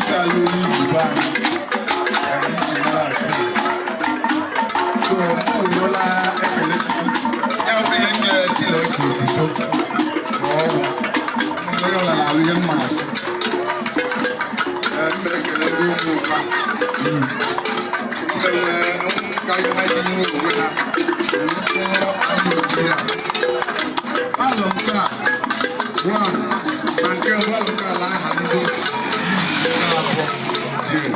Isi ala olu Igbo anyị anyị ji mara asị. So mụ wụrụla ekele Chukwu. Ya bụ ihe nye Chineke otuto na ọrụ. Onye ọla na-alụ ihe mma asị. Ee, mma ekele ndị ụmụ ụka. Mgbe ka ha ji nwee onwe ha wee kpọọ anyị obi ya. Palọ nke a, one, na nke mbụ alụ nke ala aha ndị na-abụ ji eze.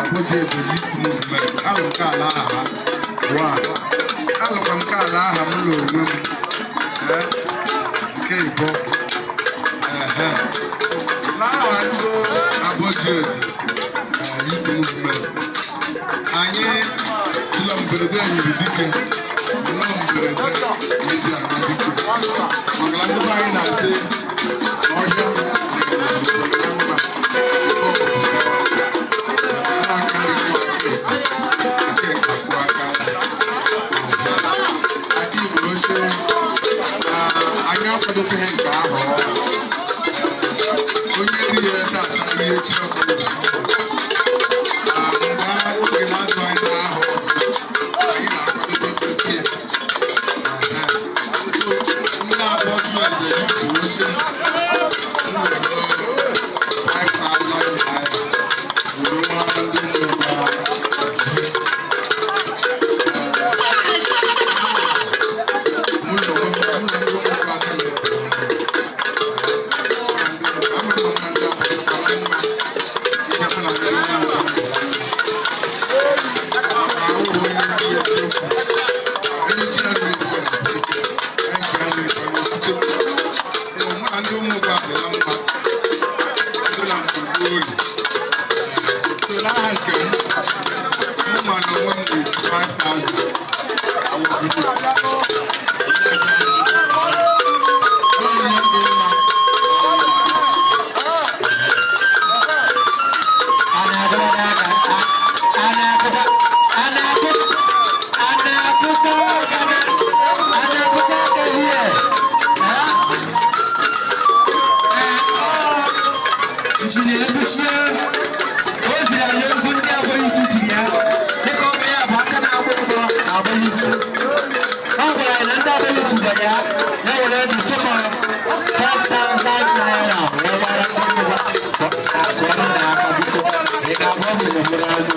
Abụ ji eze youth movement. Alụ nke ala aha ha, one. Alụkwa nke ala aha m na onwe m. Ee, nke ịbọ. Ehe. N'aha ndị Abụ ji eze youth movement. Anyị tụlọ mberede nyiri dike, nnọọ mberede eji ama dike. Maka na ndị be anyị na-asị na ọhịa na mma aka nke akụ aka aka Igbo ochie na anyị akwadokweghị nke ahụ. Onye rie taa rie echi ọkụ na mgbe oge na-azụ anyị n'ahụ ọzọ, anyị na-akwadobe mmepe ya. Ndị na-abụ ọtụ eze yutu oche m were 5,000 naira were nwa ndị mmụba ji. Mụ na onwe m, mụ na ndị ụmụaka niile, ama m na ndị akwụkwọ mma ihe mụ na ndị ụmụaka ahụ onye ndị eziokwu, onye chi ya riri ife na onye nke ya riri ife na okwute. Mụ na ndị ụmụaka dị na mma dị na mgbe ori. So n'aha nke m, mụ ma na onwe m ga-eji 5,000 awụbido. N'onye dị mma. A na-akụkwa aka, a na-akụkwa, a na-akụ, a na-akụkwa aka, a na-akụkwa aka here. Ee, ọ Injinia Ebuchie o ziri anyị ozi ndị abụghị ikwu ziri ya, dịka ọ bụ ya bụ aka na-agba ụgbọ na abụghị ikwu. Ọ gwara anyị na ndị abụghị ikwu gwara ya ya were the sum of 5,000 naira wee gbara ndị ụgwọ akụọ na aka. Biko, ị ga-agba ọgwụ n'okporo ámá otu.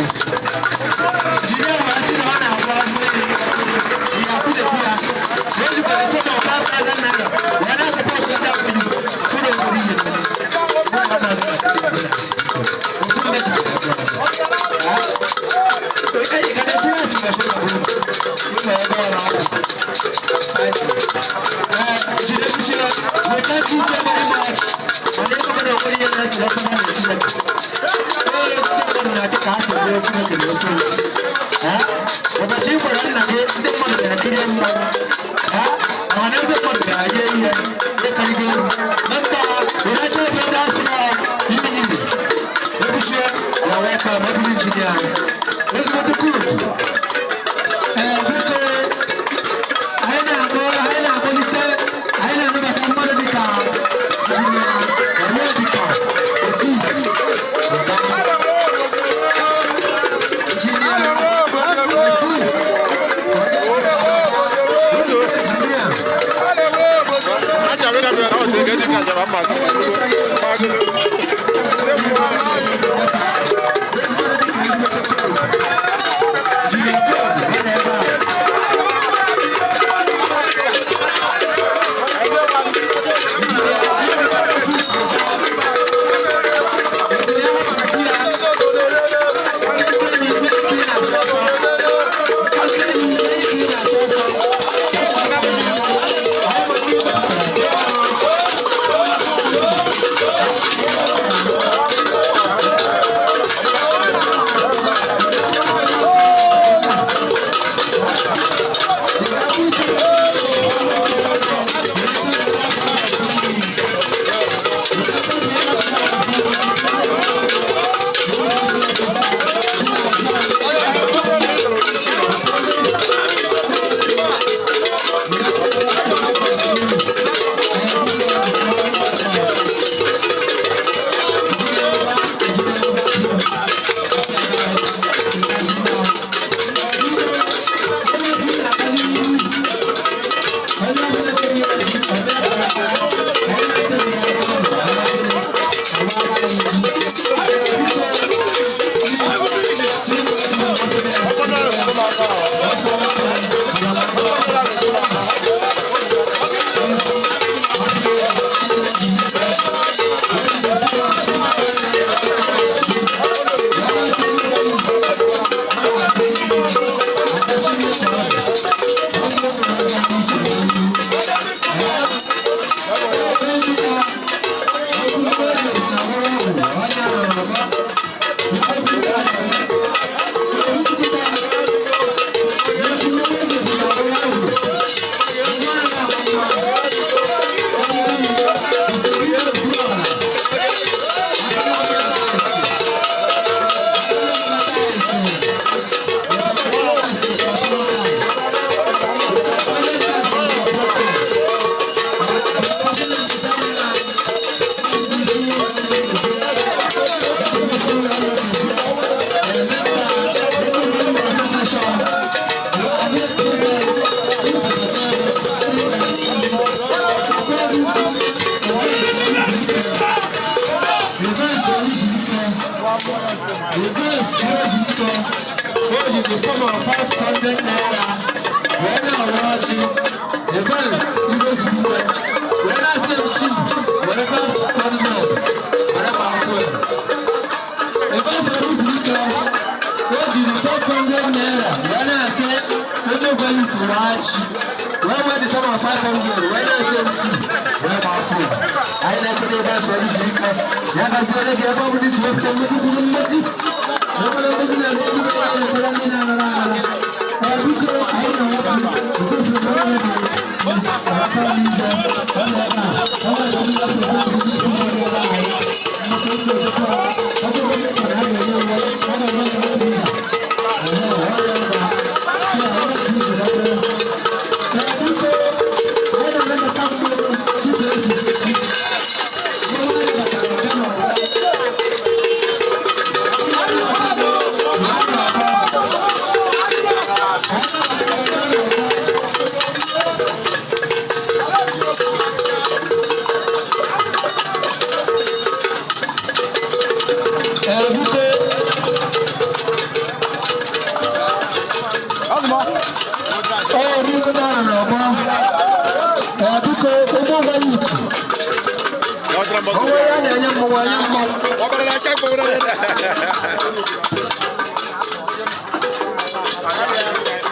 Jide ma sị na ọ na-agba ọsọ elu, ị ga-akwụdekwu ya. O jikwara sum of 5,000 naira wee na-support ndị abụghị ikwu kwụrụ obodo ihe. We thank you so very much. Ụbọchị ị gwara nna gị, ndị mmadụ ga-akiri mmanwụ, ọha na eze mmadụ ga-aye ihe ịkarịgo elu. Member United Brothers Club Yimiyimi Ebuchie, you are welcome. Ebulu injinia ezigbote kudu. Ee, biko, anyị na-akpọ, anyị na-akpọlite, anyị na-anabata mmadụ dịka Injinia Onyedika Osis Ụba. Injinia Osis Injinia. Injinia Gold ọ nọ ebe a. Evans Iwezuike, o ji the sum of 500 naira wee na-awa ọjị. Evans Iwezuike wee na-asị MC were 500 were ma akwụ ya. Evans Iwezuike, o jiri 500 naira wee na-asị onye gwa ya ikwu ọjị wee wee the sum of 500 wee na-asị MC wee ma akwụ ya. Anyị na-ekele Evans Iwezuike ya gaziere gị ebe ọ bụla isi wepụta mmeji kwuru mmeji. Ọwọ́ ya na-enye mmọnwụ enye mmọnwụ.